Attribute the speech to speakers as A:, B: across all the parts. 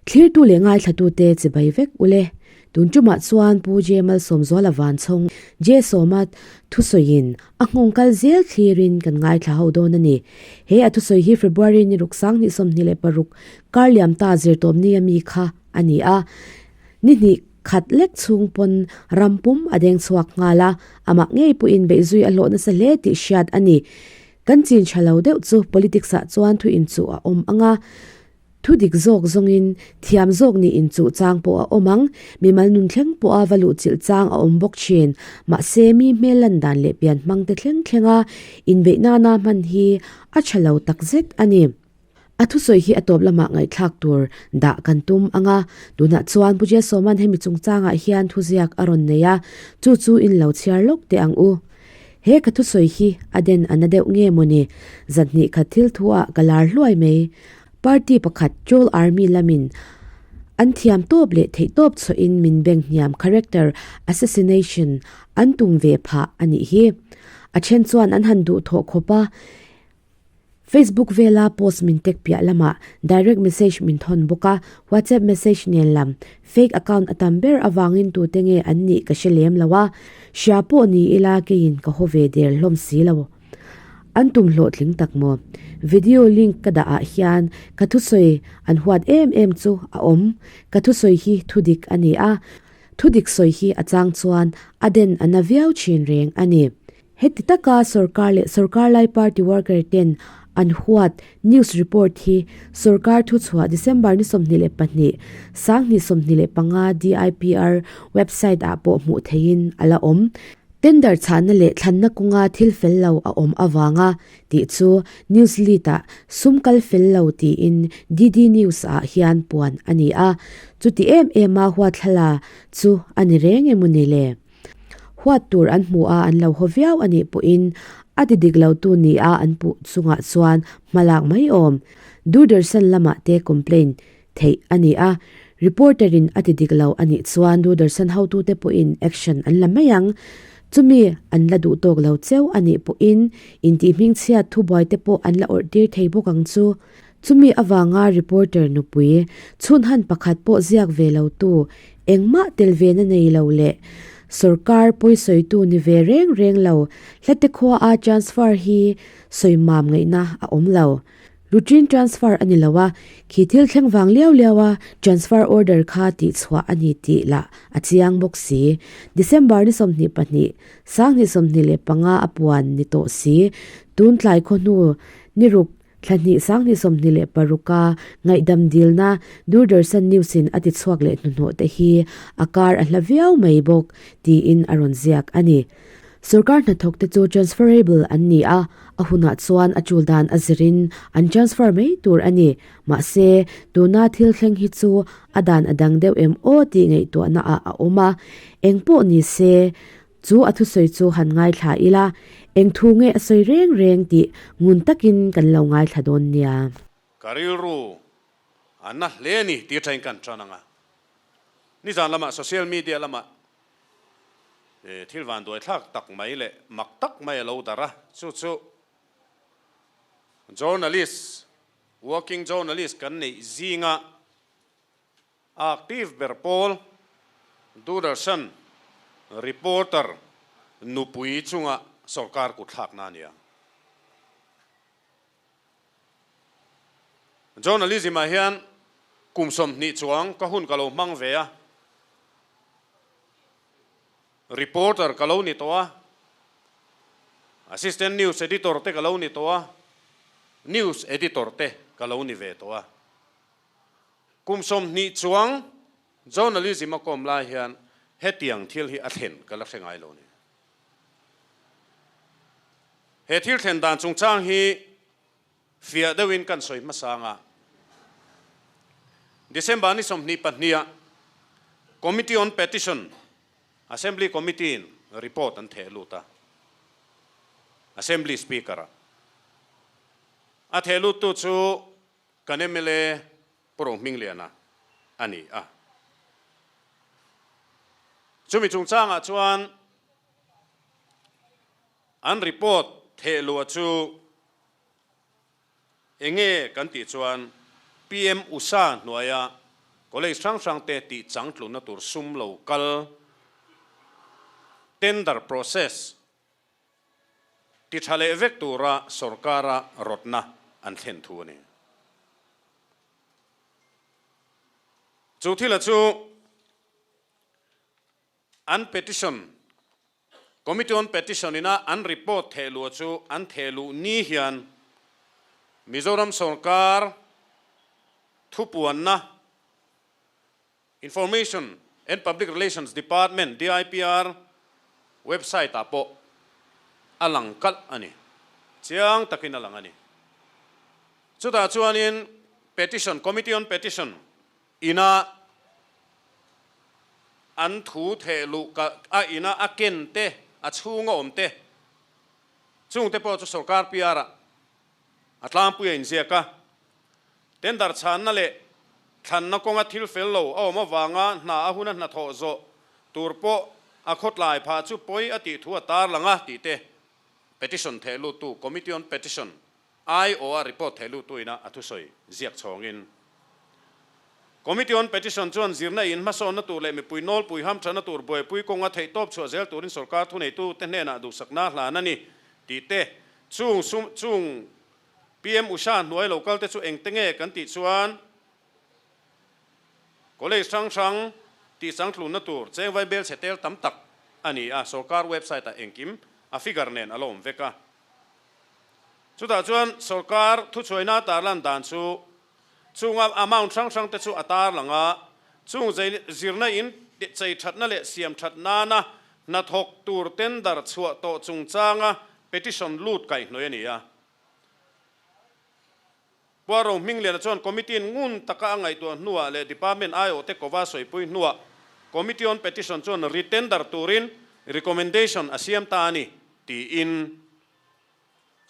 A: Thlirtu leh ngaithlatute chibai vek ule. Tun tumah chuan Pu J Malsawmzuala Vanchhawng J Sawma thusawiin a nghawng kal zel thlirin kan ngaithla ho dawn a ni. He a thusawi hi February ni ruk 2026 kar liam ta zirtawpni a mi kha a ni a. Ni hnih khat lek chhung pawn ram pum a deng chhuak nghal a, amah ngei pawhin beihzui a hlawh nasa hle tih hriat a ni. Kan chin tha lo deuh chu politics ah chuan thu inchuh a awm ang a, Thu dik zawk zawngin thiam zawk nih inchuh chang pawh a awm ang, mimal nun thleng pawha va luh chilh chang a awm bawk thin. Mahse, mi hmel lan dan leh pian hmang te thleng thlenga inbeih nana hman hi a tha lo tak zet a ni. A thusawi hi a tawp lamah ngaihthlak tur dah kan tum ang a, tunah chuan Pu Jesawman hemi chungchangah hian thuziak a rawn nei a, chu chu in lo chhiar lawk teh ang u. He ka thusawi hi a den a na deuh nge mawni? Zanhnih khat thil thu ah ka lar hluai mai. Party pakhat Troll Army lamin an thiam tawp leh theih tawp chhuahin min beng hniam character assassination an tum ve phah a nih hi. A then chuan an han duh thawh khawp a. Facebook vela post min tek piah lamah direct message min thawn bawk a, WhatsApp message nen lam fake account a tam ber avangin tute nge an nih ka hre lem lo a, hria pawh ni ila keiin ka haw ve der hlawm si lo. An tum hlawhtling tak maw? Video link ka dah ah hian ka thusawi an huat em em chu a awm, ka thusawi hi thudik a ni a, thudik sawi hi a chang chuan a den a na viau thin reng a ni. Heti taka sorkar leh sorkar lai party worker ten an huat news report hi sorkar thuchhuah December ni 22, 2025 DIPR website ah pawh hmuh theihin a la awm. Tender chhahna leh thlanna kawnga thil fel lo a awm avanga tih chu news lead ah sum kal fel lo tiin DD News ah hian puan a ni a, chuti em em a huathlala chu a ni reng emaw ni le? Huat tur an hmu a, an lo haw viau a nih pawhin a ti dik lo tu ni a an puh chungah chuan hma lak mai awm. Doordarshan lamah te complaint theih a ni a, reporter in a ti dik lo a nih chuan Doordarshan hotute pawhin action an la mai ang. Chumi an la duh tawk lo cheu a nih pawhin intihhmingchhiat thubuai te pawh an la awrh tir thei bawk ang chu. Chumi avanga reporter nupui chhunhan pakhat pawh ziak ve lo tu, engmah tel ve na nei lo leh sorkar pawisawitu ni ve reng reng lo hlate khua a transfer hi sawi mam ngaihna a awm lo. Routine transfer a ni lo a, khi thil thleng vang liau liau a transfer order kha tihchhuah a ni tih lah a chiang bawk si. December ni 22, 2025 a puan ni tawh si, tun tlai khawhnu ni ruk Thla hnih 2026 a ngaihdam dilna Doordarshan News in a tichhuak leh hnuhnawh te hi a kar a hla viau mai bawk tiin a rawn ziak a ni. Sorkar hnathawk te chu transferable an ni a, a hunah chuan a tul dan a zirin an transfer mai tur a ni. Mahse, tuna thil thleng hi chu a dan a dang deuh em aw tih ngaihtuahna ah a awm a, engpawh ni se, Chu a thusawi chu han ngaithla ila, eng thu nge a sawi reng reng tih ngun takin kan lo ngaithla dawn nia.
B: Ka rilru a na hle a ni tih atangin kan tan ang a. Nizan lamah social media lamah thil vanduai thlak tak mai leh mak tak mai a lo darh a, chu chu journalist, working journalist kan neih zinga Active ber pawl Doordarshan reporter nupui chunga sorkar kut thlakna a ni a. Journalism ah hian kum 20 chuang ka hun ka lo hmang ve a, reporter ka lo ni tawh a, assistant news editor te ka lo ni tawh a, news editor te ka lo ni ve tawh a. Kum 20 chuang journalism a kawm lai hian hetiang thil hi a thlen ka la hre ngai lo ni. He thil thlen dan chungchang hi fiah deuhin kan sawi hmasa anga December ni 22 ah Committee on Petition, Assembly Committee in report an theh lut a, Assembly Speaker ah a theh lut tu chu Kan mla Pu Rohmingliana a ni a. Chumi chungchangah chuan an report thehluah chu enge kan tih chuan PM Usha hnuaia College hrang hrang te tih changtlunna tur sum lo kal, tender process, ti tha leh vek tura sorkara rawtna an thlen thu a ni. Chu thila chu an petition, Committee on Petition ina an report thehluah chu an thehluh ni hian Mizoram sorkar thupuanna, Information and Public Relations Department, DIPR, website ah pawh a lang kalh a ni. Chiang takin a lang a ni. Chutah chuanin Petition, Committee on Petition ina an thu theh luh a ina a ken te, a chhunga awm te, chungte pawh chu sorkar PR ah a tlangpui a inziak a. Tender chhanna leh thlanna kawnga thil fel lo a awm avanga hna a huna hnathawh zawh tur pawh a khawtlai phah chu pawi a tih thu a tarlang a tih te petition theh luttu Committee on Petition aiawha report theh luttu ina a thusawi ziak chhawngin Committee on Petition chuan zirna in hmasawnna tur leh mipui nawlpui hamthatna tur buaipui kawnga theihtawp chhuah zel turin sorkar thuneitute hnenah duhsakna hlan a ni tih te chung sum chung PM Usha hnuai lo kal te chu engte nge kan tih chuan College hrang hrang tih changtlunna tur chengvai bel chhe tel tam tak a ni a, sorkar website ah engkim a figure nen a la awm vek a. Chutah chuan sorkar thuchhuaina tarlan dan chu chunga amount hrang hrang te chu a tarlang a, chung zirna in chei thatna leh siam that nana hnathawk tur tender chhuah tawh chungchanga petition lut kaihhnawih a ni a. Puaro Hmingliana chuan Committee-in ngun taka a ngaihtuah hnuah leh Department aiawhte kova sawipui hnuah Committee on Petition chuan re-tender turin recommendation a siam ta a ni, tiin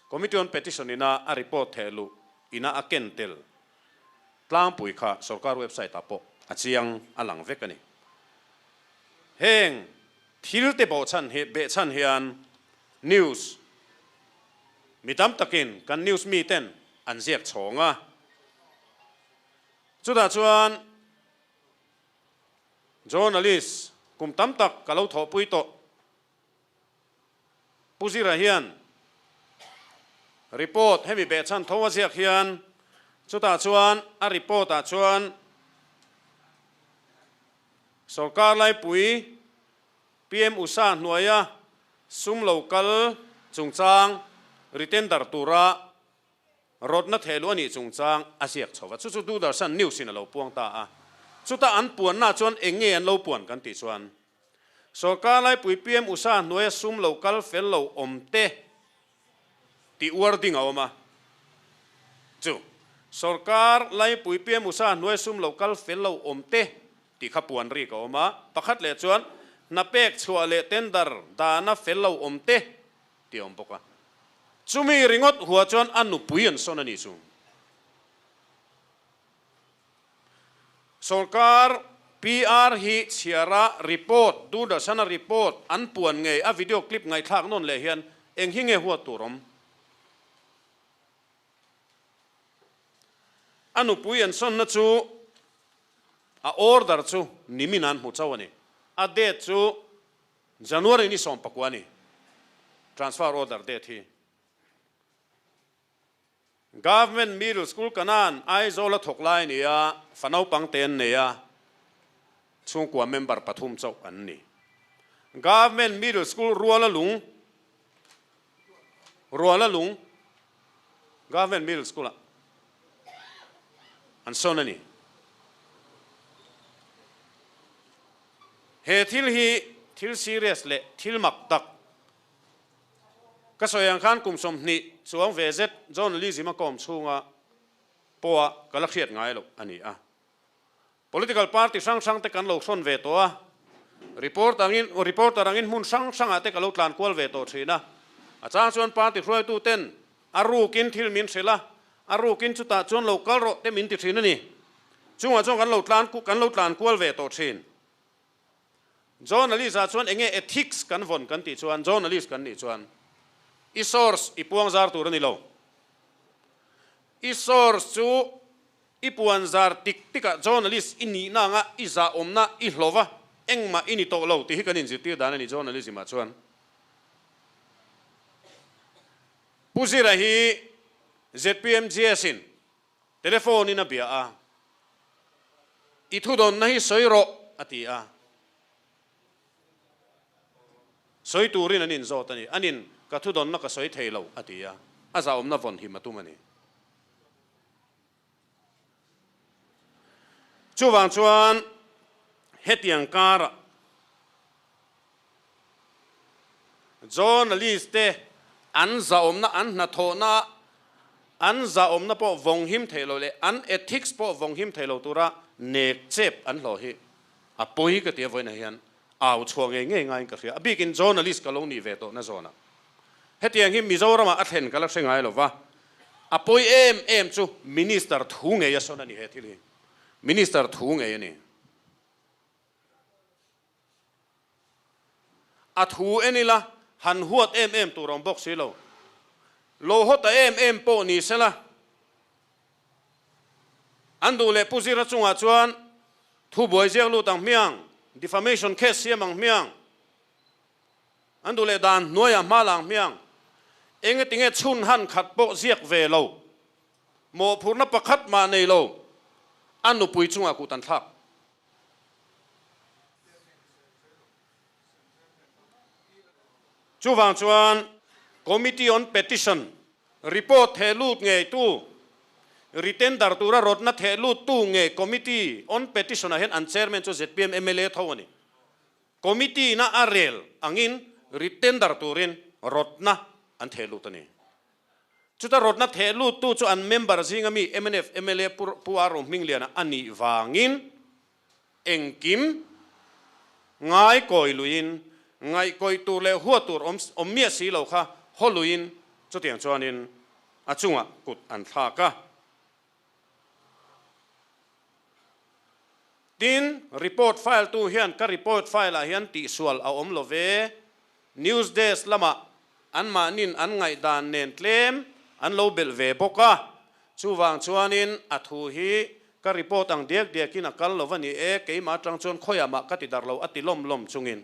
B: Committee on Petition ina a report thehluh ina a ken tel tlangpui kha sorkar website ah pawh a chiang a lang vek a ni. Heng thil te bawhchhan hi behchhan hian news mi tam takin kan news mi ten an ziak chhawng a, chutah chuan journalist kum tam tak ka lo thawhpui tawh. Pu Zira hian report hemi behchhan tho a ziak hian chutah chuan a report ah chuan sorkar laipui PM Usha hnuaia sum lo kal chungchang retender tura rawtna thehluh a nih chungchang a ziak chho va, chu chu Doordarshan News in a lo puang ta a. Chuta an puanna chuan eng nge an lo puan kan tih chuan Sorkar laipui PM Usha hnuaia sum lo kal fel lo awm te tih uar ding a awm a. Chu sorkar laipui PM Usha hnuaia sum lo kal fel lo awm te tih kha puan rik a awm a. Pakhat leh chuan hna pek chhuah leh tender dana fel lo awm te tih a awm bawk a. Chumi ringawt hua chuan a nupui an sawn a nih chu. Sorkar PR hi chhiara report, Doordarshan-a report an puan ngei a video clip ngaihthlak nawn leh hian eng hi nge huat tur awm? A nupui an sawnna chu a order chu nimin an hmu chauh a ni. A date chu January ni 14 a ni. Transfer order date hi. Government Middle School Kanan, Aizawl a thawk lai a ni a, fa naupang te an nei a, chhungkua member pathum chauh an ni. Government Middle School Ruala Lung, Ruala Lung, Government Middle School ah an sawn a ni. He thil hi thil serious leh thil mak tak Ka sawi ang khan kum 20 chuang ve zet journalism a kawm chhunga pawha ka la hriat ngai loh a ni a. Political party hrang hrang te kan lo hrawn ve tawh a, report angin reporter angin hmun hrang hrangah te ka lo tlan kual ve tawh thin a. A chang chuan party hruaitu ten a rukin thil min hrilh a, a rukin chutah chuan lo kal rawh te min ti thin a ni. Chungah chuan kan lo tlan kan lo tlan kual ve tawh thin. Journalist ah chuan enge ethics kan vawn kan tih chuan journalist kan nih chuan i source i puang zar tur a ni lo. I source chu I puan zar tik tikah journalist i nihna anga i zahawmna i hlawh a, engmah i ni tawh lo tih hi kan inzirtir dan a ni journalism-ah chuan. Pu Zira hi ZPMGS-in telephone-in a bia a, I thudawnna hi sawi rawh a ti a. Sawi turin an inzawt a ni. Anin ka thudawnna ka sawi thei lo a ti a, a zahawmna vawn him a tum a ni. Chuvang chuan hetiang karah journalist te an zahawmna, an hnathawhna, an zahawmna pawh vawng him thei lo leh an ethics pawh vawng him thei lo tura nek chep an hlawh hi a pawi ka ti a vawiinah hian au chhuah ngei ngei ngaiin ka hria. A bikin journalist ka lo nih ve tawhna zawnah hetiang hi Mizoramah a thlen ka la hre ngai lo va, a pawi em em chu Minister thu ngei a sawn a ni he thil hi. Minister thu ngei a ni. A thu en ila han huat em em tur awm bawk si lo. Lo haw ta em em pawh ni sela. An duh leh Pu Zira chungah chuan thu buai ziak lut ang hmiang, defamation case siam ang hmiang, an duh leh dan hnuaiah hma la ang hmiang, engetinge chhun han khat pawh ziak ve lo, mawhphurhna pakhat mah nei lo, a nupui chungah kut an thlak. Chuvang chuan Committee on Petition report theh lut ngeitu, retender tura rawtna theh luttu ngei Committee on Petition ah hian an Chairman chu zpm mla tho a ni. Committee na a rel angin retender turin rawtna an theh lut a ni. Chuta rawtna theh luttu chu an member zinga mi mnf mla Pu Aro Hmingliana a nih vangin Engkim ngai kawi luiin, ngaihkawih tur leh hua tur awm awm miah si lo kha haw luiin chutiang chuanin a chungah kut an thlak a. Tin, report file tu hian ka report file ah hian tihsual a awm lo ve, News desk lamah anmahnin an ngaihdan nen tlem an lo belh ve bawk a, chuvang chuanin a thu hi ka report ang diak diakin a kal lo va ni e, keimah atang chuan khawiah mah ka ti darh lo a ti lawm lawm chungin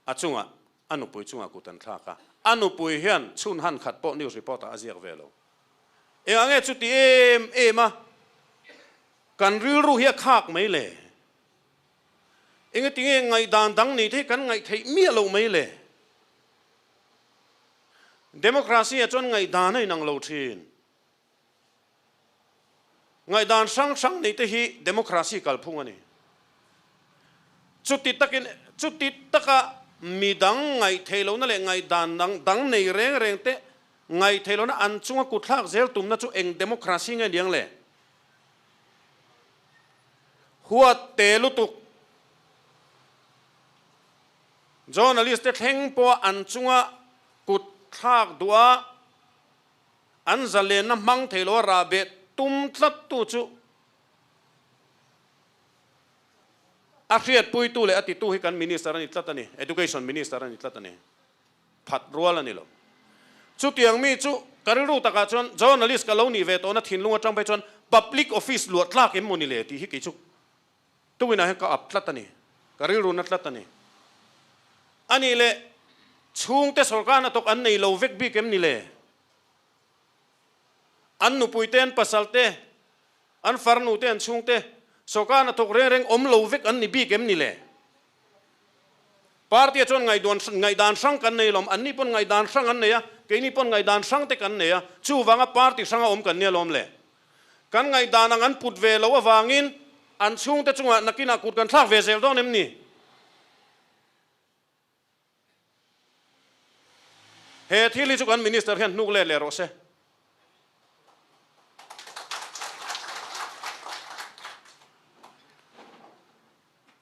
B: a chungah a nupui chungah kut an thlak a, a nupui hian chhun han khat pawh news report ah a ziak ve lo. Engah nge chuti em em a kan rilru hi a khak mai le? Engatinge ngaihdan dang nei te hi kan ngaihtheih miah loh mai le? Democracy ah chuan ngaihdan a inang lo thin. Ngaihdan hrang hrang nei te hi democracy kalphung a ni. Chuti takin chuti taka midang ngaihtheih lohna leh ngaihdan dang dang nei reng reng te ngaihtheih lohna an chunga kutthlak zel tumna chu eng democracy nge niang le? Huat te lutuk. Journalist te thleng pawh an chunga kut thlak duh a, an zalenna hmang thei lo a rah beh tum tlat tu chu a hriatpuitu leh a titu hi kan Minister a ni tlat a ni, Education Minister a ni tlat a ni. Phat rual a ni lo. Chutiang mi chu ka rilru takah chuan journalist ka lo nih ve tawhna thinlung atang phei chuan public office luah tlak em maw ni le tih hi kei chu tuinah hian ka up tlat a ni, ka rilru na tlat a ni. A nih leh chhungte sawrkar hnathawk an nei lo vek bik em ni le? An nupuite, an pasalte, an farnute, an chhungte sawrkar hnathawk reng reng awm lo vek an ni bik em ni le? Party-a chuan ngaihduan ngaihdan hrang kan nei lawm, anni pawn ngaihdan hrang an nei a, keini pawn ngaihdan hrang te kan nei a, chuvanga party hranga awm kan nia lawm le. Kan ngaihdan ang an put ve loh avangin an chhungte chungah nakinah kut kan thlak ve zel dawn em ni? He thil hi chu kan Minister hian hnuk let leh rawh se.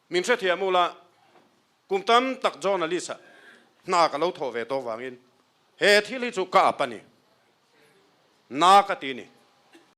B: Min hrethiam ula, kum tam tak journalist-ah hna ka lo thawh ve tawh vangin he thil hi chu ka ap a ni. Na ka ti ni.